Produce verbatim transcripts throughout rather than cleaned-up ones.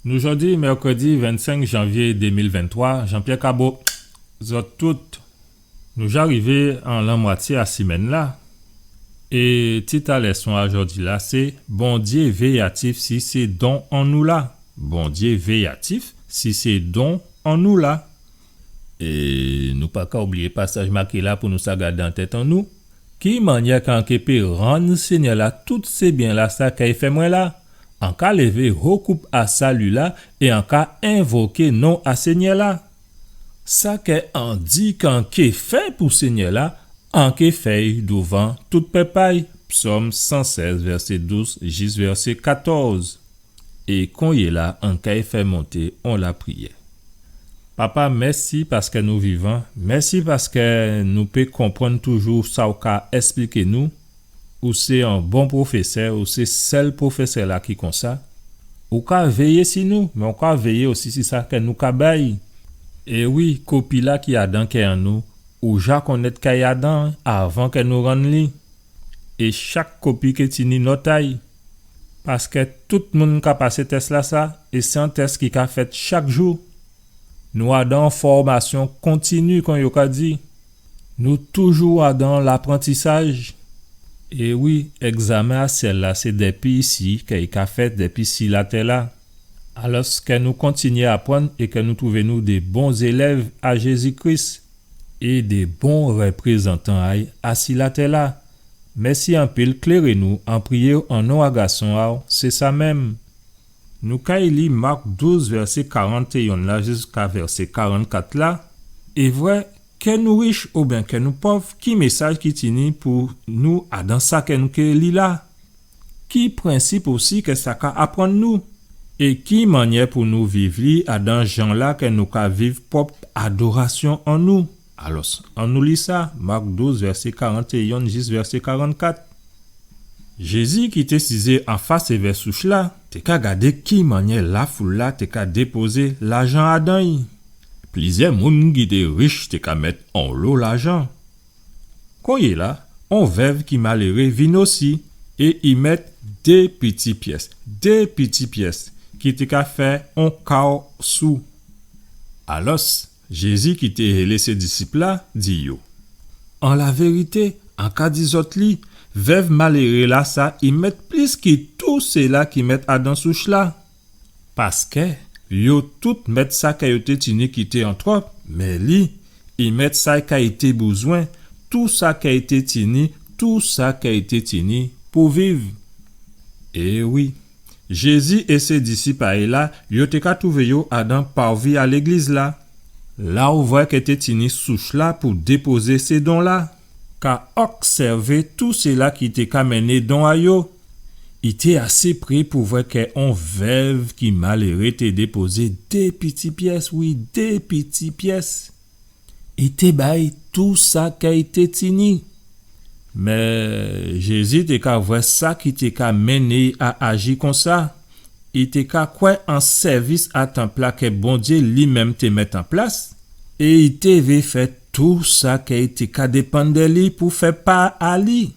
Nou jòdi, mèkrèdi vennsenk janvyé dé mil venntwa, Jean-Pierre Cabot, zòt tout. Nou ja rivé an lanmwatyé a simenn-la. É tit a lèson a jòdi-la sé Bondyé véyatif si sé don an nou la. Bondyé véyatif si sé don an nou la. É nou pa ka oubliyé pasaj maké-la pou nou sa gadé an tèt an nou. Ki mannyè kè an ké pé rann Sényè-la tout sé byen-lasa kè i fè mwen la? An ka lévé ho koup a sali-la é an ka envoké non a Sényè-la. Sa kè an di kè an ké fè pou Sényè-la, an ké fè-y douvan tout pèp a-y. Psòm san sèz, vèsé douz jis vèsé katòz. É konyéla, an kay fè monté on lapriyè. Papa, mèsi paskè nou vivan. Mèsi paskè nou pé konprann toujou sa ou ka èspliké nou. Ou sé on bon pwofésè, ou sé sèl pwofésè-la ki konsa. Ou ka véyé si nou, mé ou ka véyé osi si sa kè nou ka bay. É wi, kopi-la ki adan kè an nou, ou ja konnèt kay adan avan kè nou rann li. É chak kopi ké tini nòt a-y. Paskè tout moun ka pasé tès-lasa, é sé on tès ki ka fèt chak jou. Nou adan fòmasyon kontini, kon yo ka di. Nou toujou adan laprantisaj. É wi, ègzamen a syèl-la, sé dèpi isi kè i ka fèt, dèpi si latè-la. Alòskè nou kontinyé aprann é kè nou twouvé nou dé bon zélèv a Jézi Kris é dé bon réprézantan a-y asi latè-la. Mèsi anpil, kléré nou, an priyé-w an non a Gason a-w, sé sa menm. Nou kay li Mak douz, vèsé karantéyon la jiska vèsé karannkat la, é vwè, kè nou rich oubyen kè nou pòv, ki mésaj ki tini pou nou adan sa kè nou ké li la? Ki prensip osi kè sa ka aprann nou? É ki mannyè pou nou viv li adan jan-la kè nou ka viv pwòp adorasyon an nou? Alòs, annou li sa, Mak douz, vèsé karantéyon jis vèsé karannkat. Jézi ki té sizé anfas évè souch-la, té ka gadé ki mannyè lafoul-la té ka dépozé lajan adan-y. Plizyè moun ki té rich té ka mèt onlo lajan. Konyéla, on vèv ki maléré vin osi, é i mèt dé piti pyès, dé piti pyès, ki té ka fè on kaw sou. Alòs, Jézi ki té hélé sé disip-la, di yo : An lavérité, an ka di zòt li, vèv maléré-lasa, i mèt plis ki tou séla ki mèt adan souch-la. Paskè yo tout mèt sa kè yo té tini ki té an twòp, mé li, i mèt sa kè i té bouzwen, tou sa kè i té tini, tou sa kè i té tini pou viv. É wi, Jézi é sé disip a-y la, yo té ka twouvé yo adan parvi a légliz-la. La ou vwè kè té tini souch-la pou dépozé sé don-la. Ka obsèvé tou séla ki té ka mennen don a yo. I té asé pré pou vwè kè on vèv ki maléré té dépozé dé piti pyès, wi, dé piti pyès. I té bay tou sa kè i té tini. Mé Jézi té ka vwè sa ki té ka mennen a aji konsa. I té ka kwè an sèvis a tanp-la kè Bondyé li menm té mèt an plas, é i té vé fè tou sa kè i té ka dépann dè li pou fè pa a li.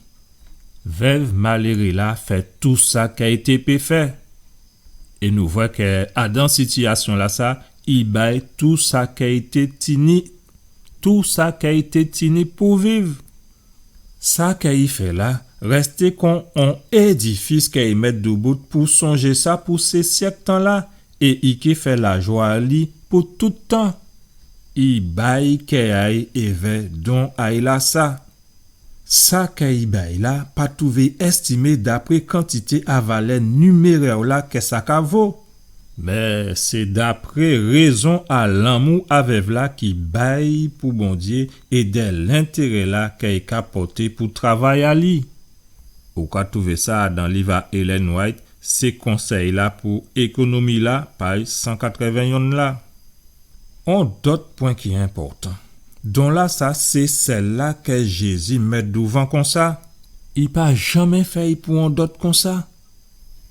Vèv maléré-la fè tou sa kè i té pé fè. É nou vwè kè adan sitiyasyon-lasa, i bay tou sa kè i té tini, tou sa kè i té tini pou viv. Sa kè i fè la, rèsté kon on édifis kè i mèt doubout pou sonjé sa pou sé syèk tan-la, é i ké fè lajwa a li pou tout tan. I bay kè a-y évè don a-y lasa. Sa kè i bay la pa twouvé èstimé dapré kantité a valè nimérèl-la kè sa ka vo. Mé sé dapré rézon a lanmou a vèv-la ki bay pou Bondyé é dè lentérè-la kè i ka pòté pou travay a li. Ou ka twouvé sa dan liv a Ellen White, Sé konsèy-la pou ékonomi-la, paj san katrèvenyon la. On dòt pwen ki enpòtan. Don-lasa sé sèl-la kè Jézi mèt douvan konsa. I pa janmen fè-y pou on dòt konsa.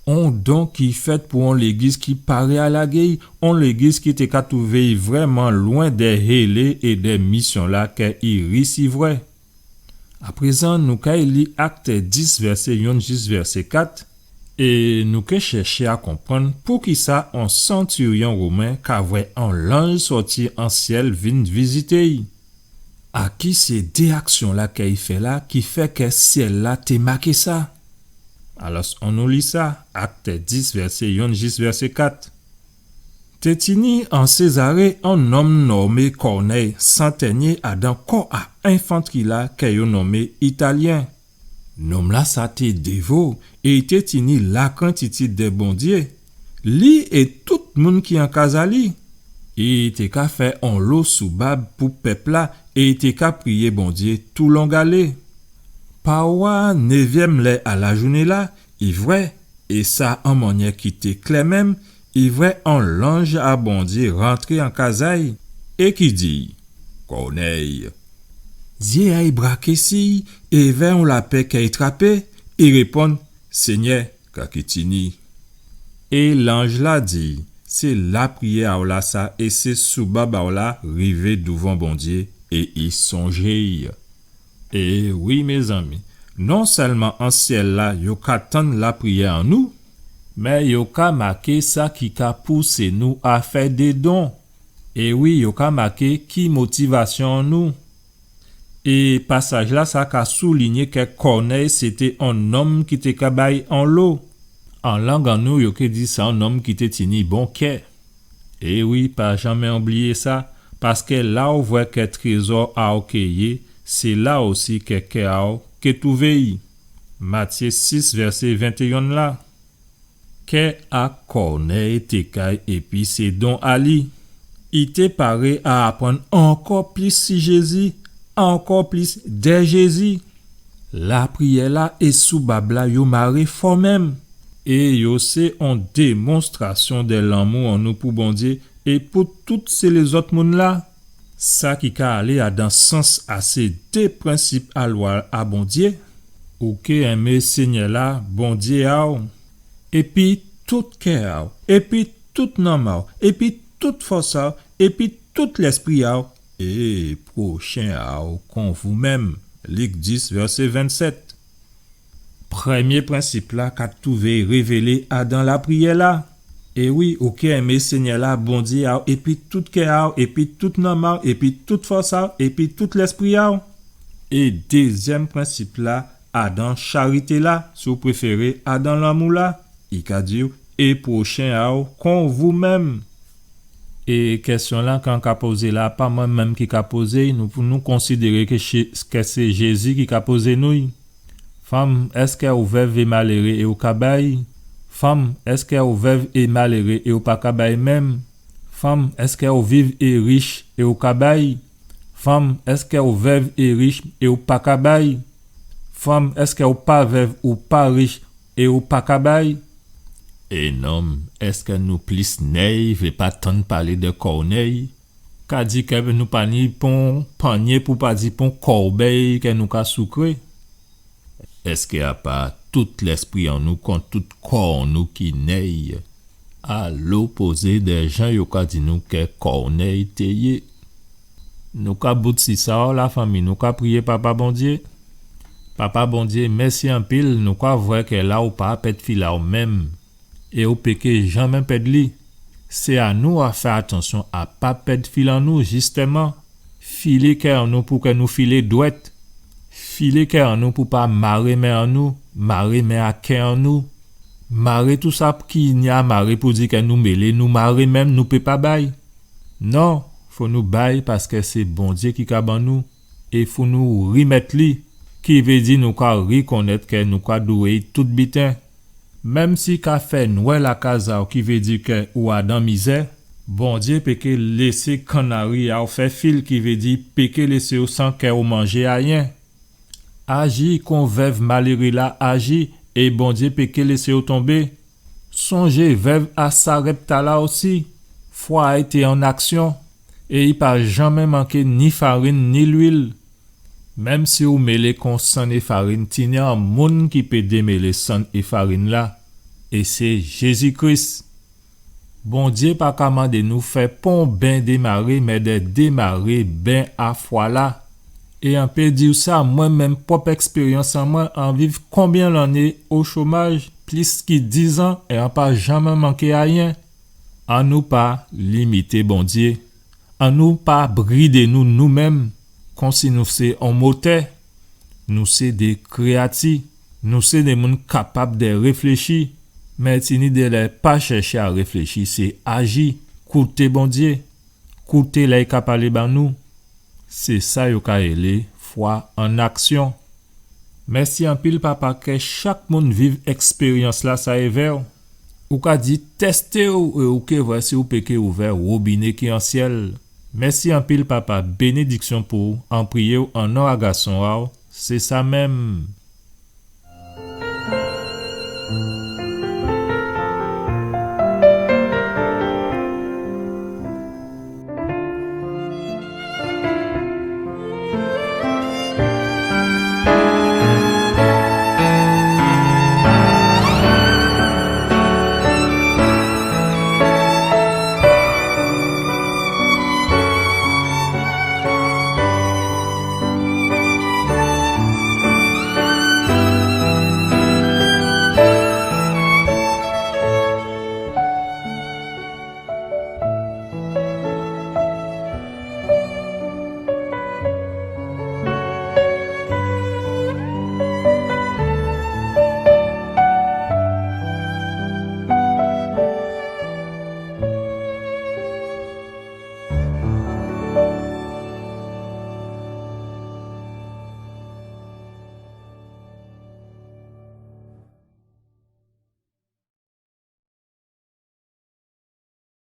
On don ki fèt pou on légliz ki paré a lagé-y, on légliz ki té ka twouvé-y vrèman lwen dè hélé é dè misyon-la kè i risivwè. Aprézan, nou kay li Akt dis, vèsé yonn jis vèsé kat, É nou ké chèché a konprann poukisa on santiryon women ka vwè on lanj sòti an syèl vin vizité'y. A ki sé dé aksyon-la kè i fè la ki fè kè syèl-la té maké sa? Alò, annou li sa, Akt dis, vèsé yonn jis vèsé kat. Té tini an Sézaré on nonm nonmé Kònèy, santènyé adan kò a enfantri-la kè yo nonmé Italyen. Nonm-lasa té dévo é i té tini lakrentitid dè Bondyé, li é tout moun ki an kaz a li. I té ka fè onlo soubab pou pèp-la é i té ka priyé Bondyé toulongalé. Pa owa névyèm lè a lajouné-la, i vwè, é sa an mannyè ki té klè menm, i vwè on lanj a Bondyé rantré an kaz a'y é ki di: "Kònèy." Zyé a'y braké si'y é vwè on lapè kè i trapé, i réponn: "Sényè, ka ki tini?" É lanj-la di: "Sé lapriyè a'w lasa é sé soubab a'w la rivé douvan Bondyé é i sonjé'y." É wi, mézanmi, non sèlman an syèl-la yo ka tann lapriyè an nou, mé yo ka maké sa ki ka pousé nou a fè dé don. É wi, yo ka maké ki motivasyon an nou. É pasaj-lasa ka soulinyé kè Kònèy sété on nonm ki té ka bay onlo. An lang an nou, yo ké di sa on nonm ki té tini bon kè. É wi, pa janmé oubliyé sa, paskè la ou vwè kè trézò a'w ké yé, sé la osi kè kè a'w ké touvé'y. Matyé sis, vèsé ventéyonn la. Kè a Kònèy té kay épi sé don a li. I té paré a aprann ankò plis si Jézi, ankò plis dè Jézi. Lapriyè-la é soubab-la yo maré fò menm. É yo sé on démonstrasyon dè lanmou an nou pou Bondyé é pou tout sé lézòt moun-la. Sa ki ka alé adan sans a sé dé prensip a lwa a Bondyé. Ou ké enmé Sényè-la, Bondyé a'w, épi tout kè a'w, épi tout nanm a'w, épi tout fòs a'w, épi tout lèspri a'w, é pwochen a'w kon vou menm. Lik dis, vèsé vennsèt. Prèmyé prensip-la ka touvé révélé adan lapriyè-la. É wi, ou ké enmé Sényè-la, Bondyé a'w, épi tout kè a'w, épi tout nanm a'w, épi tout fòs a'w, épi tout lèspri a'w. É dézyèm prensip-la, adan charité-la, si ou préféré, adan lanmou-la, i ka di'w, é pwochen a'w kon vou menm. É kèsyon-la k'an ka pozé la, pa mwen menm ki ka pozé'y, nou, pou nou konsidéré kè sé, kè sé Jézi ki ka pozé nou'y. Fanm, èskè ou vèv é maléré é ou ka bay? Fanm, èskè ou vèv é maléré é ou pa ka bay menm? Fanm, èskè ou viv é rich é ou ka bay? Fanm, èskè ou vèv é rich é ou pa ka bay? Fanm, èskè ou pa vèv, ou pa rich é ou pa ka bay? É nonm, èskè nou plis nèy, vlé pa tann palé dè Kònèy? Ka di kè nou pa ni pon pannyé pou pa di pon kòbèy kè nou ka soukwé. Èskè a pa tout lèspri an nou kon tout kò an nou ki nèy, a lopozé dè jan yo ka di nou kè Kònèy té yé? Nou ka bout si sa, o lafanmi, nou ka priyé Papa Bondyé. Papa Bondyé, mèsi anpil, nou ka vwè kè la ou pa pèd fil a'w menm. É ou péké janmé pèd li. Sé a nou a fè atansyon a pa pèd fil an nou, jistèman. Filé kè an nou pou kè nou filé dwèt. Filé kè an nou pou pa maré men an nou, maré men a kè an nou. Maré tousa ki ni a maré pou di kè nou mélé, nou maré menm, nou pé pa bay. Non, fò nou bay paskè sé Bondyé ki ka ban nou. É fò nou rimèt li, ki vé di nou ka rikonnèt kè nou ka dwé'y tout biten. Menm si ka fè nwè lakaz a'w, ki vé di kè ou adan mizè, Bondyé péké lésé kannari a'w fè fil, ki vé di péké lésé'w san kè ou manjé ayen. Aji kon vèv maléré la aji, é Bondyé péké lésé'w tonbé. Sonjé vèv a Sarèpta la osi, fwa a'y té an aksyon, é i pa janmé manké ni farin ni lwil. Menm si ou mélé kon sann é farin, tini on moun ki pé démélé sann é farin la, é sé Jézi Kris. Bondyé pa ka mandé nou fè pon ben démaré, mé dè démaré ben a fwa la. É an pé di'w sa, mwen menm, pwòp èkspéryans an mwen, an viv konbyen lanné o chomaj, plis ki dizan é an pa janmen manké ayen. Annou pa limité Bondyé. Annou pa bridé nou nou menm, konsi nou sé on motè. Nou sé dé kréati, nou sé dé moun kapab dè réfléchi, mé tini délè pa chèché a réfléchi, sé aji, kouté Bondyé, kouté lè i ka palé ban nou. Sé sa yo ka rélé fwa an aksyon. Mèsi anpil, Papa, kè chak moun viv èkspéryans-lasa évè'w. Ou ka di, tèsté'w é ou ké vwè si ou pé ké ouvè wobiné ki an syèl. Mèsi anpil, Papa, bénédiksyon pou ou, an priyé'w an non a Gason a'w, sé sa menm.